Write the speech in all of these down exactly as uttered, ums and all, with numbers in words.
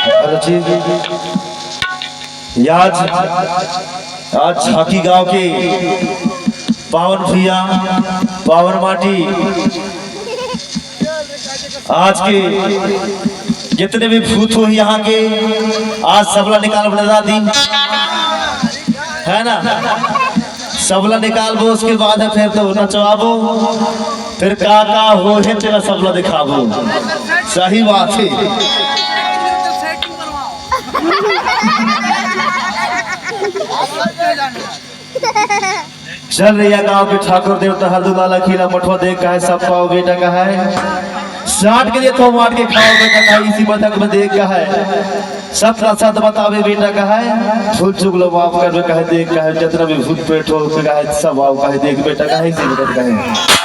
Hello जी, आज, आज छाकी गांव के पावन भुइयां, पावन माटी, आज के जितने भी भूत हो यहाँ के, आज सबला निकाल बता दी, है ना? सबला निकालबो, उसके बाद है फिर तो नचवाबो, फिर का का हो है तेरा सबला दिखाबो। सही बात है। चल रही है गांव के ठाकुर देवता हर दुलाला खीला मठवा देख का है, सब पाओ बेटा का है। साठ के लिए तो मार के खाओ बेटा का है, इसी बतख में देख का है। सत ला सत बतावे बेटा का है, भूल चूक लो माफ करवे का है, देख का है, जितना भी भूत प्रेत हो का है, सब आओ का है, देख बेटा का है, इसी बतख का है।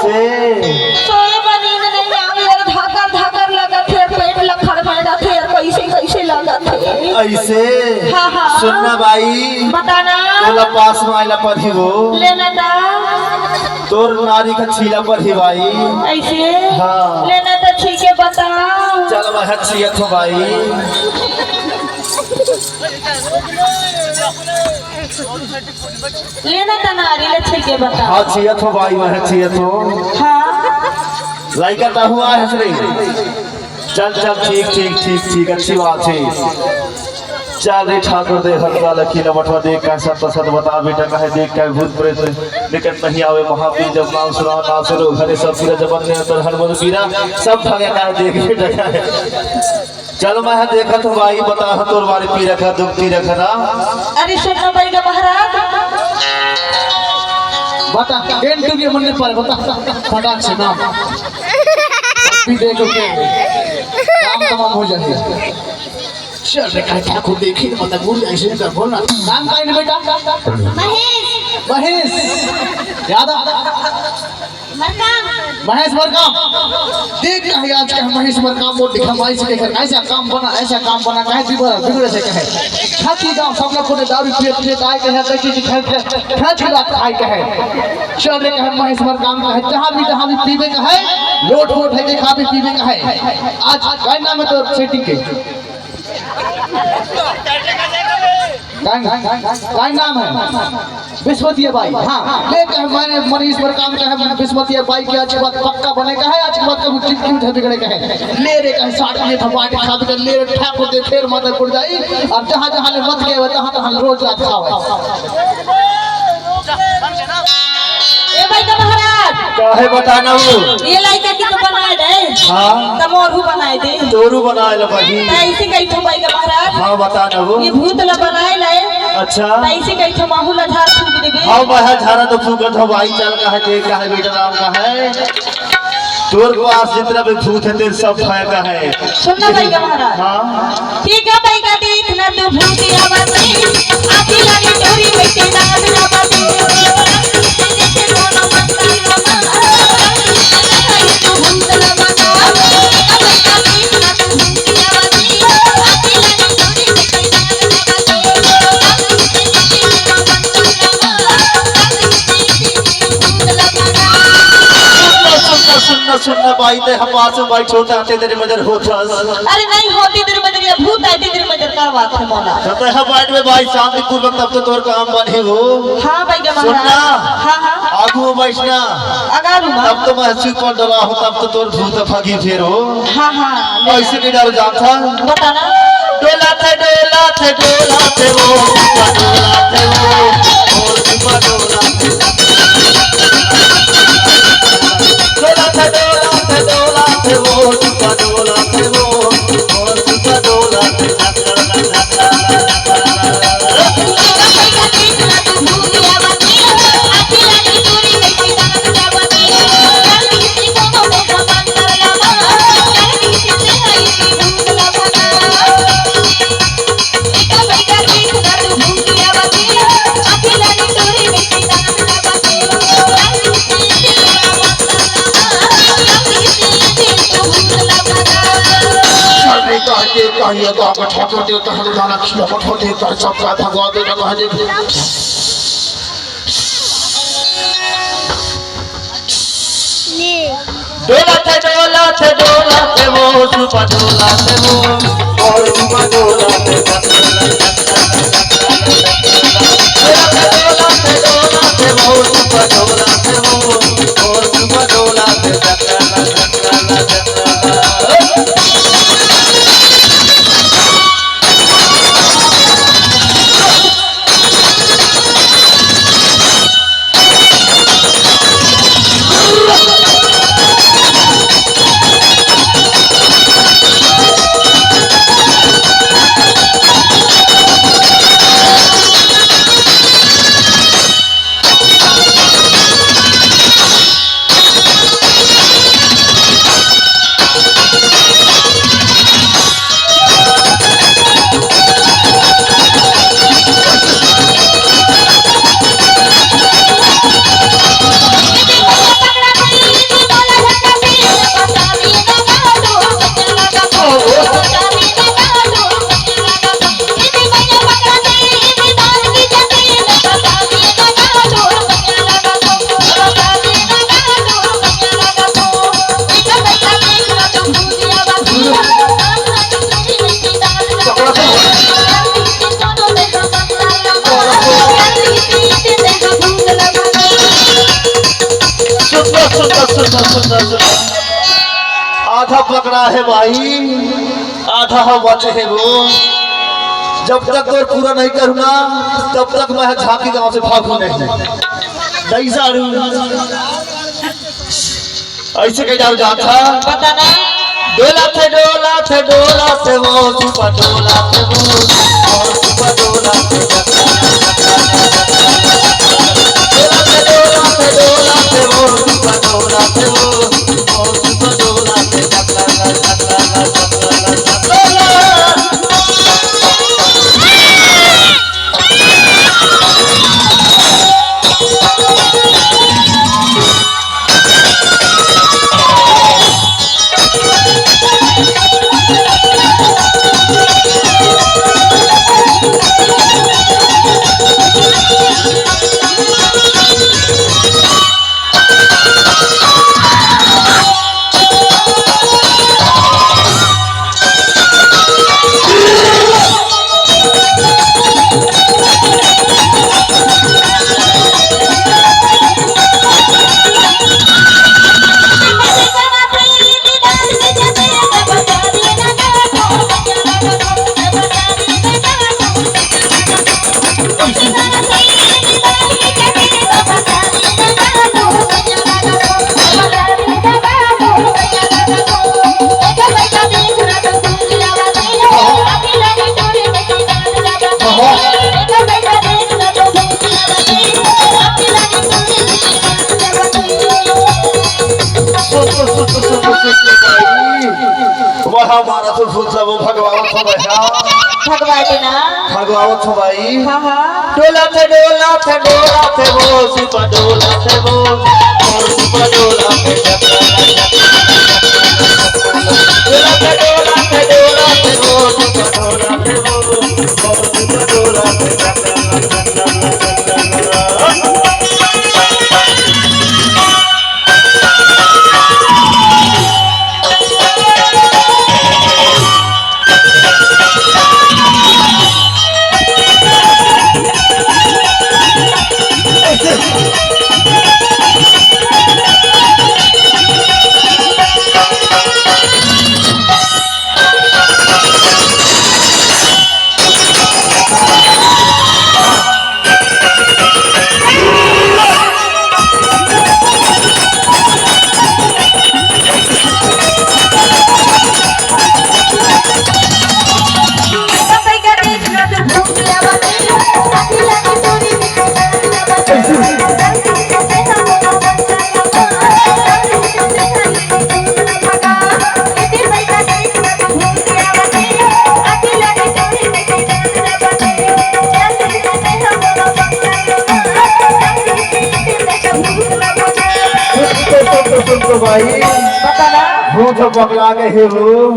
ए, सोए बर नींद नइ आवे यार, धाकर धाकर लगत हे, पेट ल खड़खड़ाथे यार, कइसे कइसे लगत हे। अइसे? हाँ, हाँ। सुन ना बाई, बता ना। तोला पास म आए ल परही वो। ले ना ता। तोर नारी का छीला परही बाई। अइसे? हाँ। ले ना ता, छी के बता। चल, मैं छियत हों बाई। ले ना ता नारी ल, छी के बता। हाँ, छियत हों बाई, मैं छियत हों। हाँ। लइका त हुआ है रे। चल, चल, ठीक, ठीक, ठीक, ठीक, अच्छी बात हे। चल रे ठाकुर दे, हल्का लखी न बटवा देख, का सत सत बता बेटा, काहे देख, काहे भूत प्रेत निकट नहीं आवे, महावीर जब नाम सुना, ना सुनो, घरे सब पीरा, जब अपने अंदर हर मन पीरा, सब भागे, काहे देख बेटा, काहे। चल, मैं ह देखत हों बाई, बता ह तोर बारे पीरा का दुख पीरा का ना। अरे सुन ना बाई का महाराज। बता, एन टू के मन में पर बता, फटाक से नाम। अभी देखो के काम तमाम हो जाही। चल रे, काहे ठाकुर देखी, मतलब, बोल, ऐसे कर, बोल ना। नाम का है बेटा? महेश। महेश यादव। मरकाम। महेश मरकाम। देख कहे आज का महेश मरकाम वो दिखा माई से कहकर ऐसा काम बना, ऐसा काम बना, कहे बिगड़, बिगड़ से कहे। छाती गांव सब लोग को ने दारू पिए, पिए आए कहे, देखिए कि खैर, खैर, खैर की बात आए कहे। चल रे कहे महेश मरकाम कहे, जहाँ भी, जहाँ भी पीबे कहे, लोट वोट है के खा भी पीबे कहे। आज का नाम है तो सेटिंग के? काय, काय नाम है? बिस्मतिया बाई। हाँ, ले कहे मैंने मनीष मरकाम कहे बिस्मतिया बाई के आज के बाद पक्का बने का है, आज के बाद कभी जिंदगी में बिगड़े का है। ले रे कहे साठ ये था बाटी खा बिगड़, ले रे ठाकुर दे फेर मदर गुड़ जाई, और जहाँ जहाँ ले मत गए तहाँ तहाँ रोज रात खावे। ए बाई का महाराज। काहे बता ना वो? ये लइका के तो बनाए दे। हाँ। त मोरू बनाए दे। तोरू बनाए ला बाई। त ऐसे कही तो बाई का महाराज। हाँ, बता ना वो। ये भूत ला बनाए ले। अच्छा। त ऐसे कही तो माहू ला झाड़ फूंक देबे। हाँ, मैं झाड़ा तो फूंकत हों बाई, चल का है, देख का है, बेटा राम का है। तोर पास जितना भी भूत है, तेरे सब भय का है। सुन ना बाई का महाराज। हाँ। ठीक है बाई का, देख ना तू भूतिया बाती, आखी लाली टोरी बेटी दाद ना बाती। सुन ना, सुन ना, सुन ना, बाई, ते हम पास में बाई छोटा आते तेरे मदर होता। अरे नहीं होती तेरे मदर, ये भूत आती तेरे मदर, का बात है मोला। तो ते हम बाइट में बाई शांतिपूर्वक तब तो तोर काम बने हो। हाँ बाई का सुन महाराज। ना। हाँ, हाँ। आगू में बैठना। अगारू में। तब तो मैं सुपर डरा हो, तब तो तोर भूत भागी फेर हो। हाँ, हाँ, ले। ऐसे नहीं डर जाता। बता ना। डोला थे, डोला थे, डोला थे वो, डोला थे वो, और डोला थे। डोला थे, डोला थे, डोला थे वो, डोला थे वो, और डोला थे। अरे कह दे, कहिए तो आप ठाकुर देवता हनुमान खिया पठो दे कर सबका भगवा दे, कह दे। डोला थे, डोला थे, डोला थे वो, सुबह डोला थे वो, और सुबह डोला थे। डोला थे, डोला थे, डोला थे वो, सुबह डोला थे वो, और सुबह डोला थे। सुन, सुन, सुन, सुन, सुन। आधा पकड़ा हे भाई, आधा ह बचे हे वो। जब तक तोर पूरा नहीं करूँ ना, तब तक मैं झांकी गांव से भागू नहीं। नहीं सारू। अइसे कहे जारू जानत हस? बता ना। डोलत हे, डोलत हे, डोलत हे वो, सुपा डोलत हे वो, ओ सुपा डोलत हे। डोलत हे, डोलत हे, डोलत हे वो, सुपा डोलत हे वो, ओ सुपा डोलत हे। सुन, सुन, सुन, सुन, सुन, सुन, सुन, सुन, भाई। वहाँ मारा तो सुन सब भगवान सुन रहा। भगवान ना। भगवान सुन भाई। हाँ, हाँ। डोलत हे, डोलत हे, डोलत हे वो, सुपा डोलत हे वो, ओ सुपा डोलत हे। डोलत हे, डोलत हे, डोलत हे वो, सुपा डोलत हे वो, ओ सुपा डोलत हे। सुन तो, सुन तो, सुन तो भाई। बता ना। भूत पकड़ा के हे वो।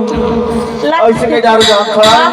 लग- अइसे कहे जारू जानत हस? हाँ, हाँ।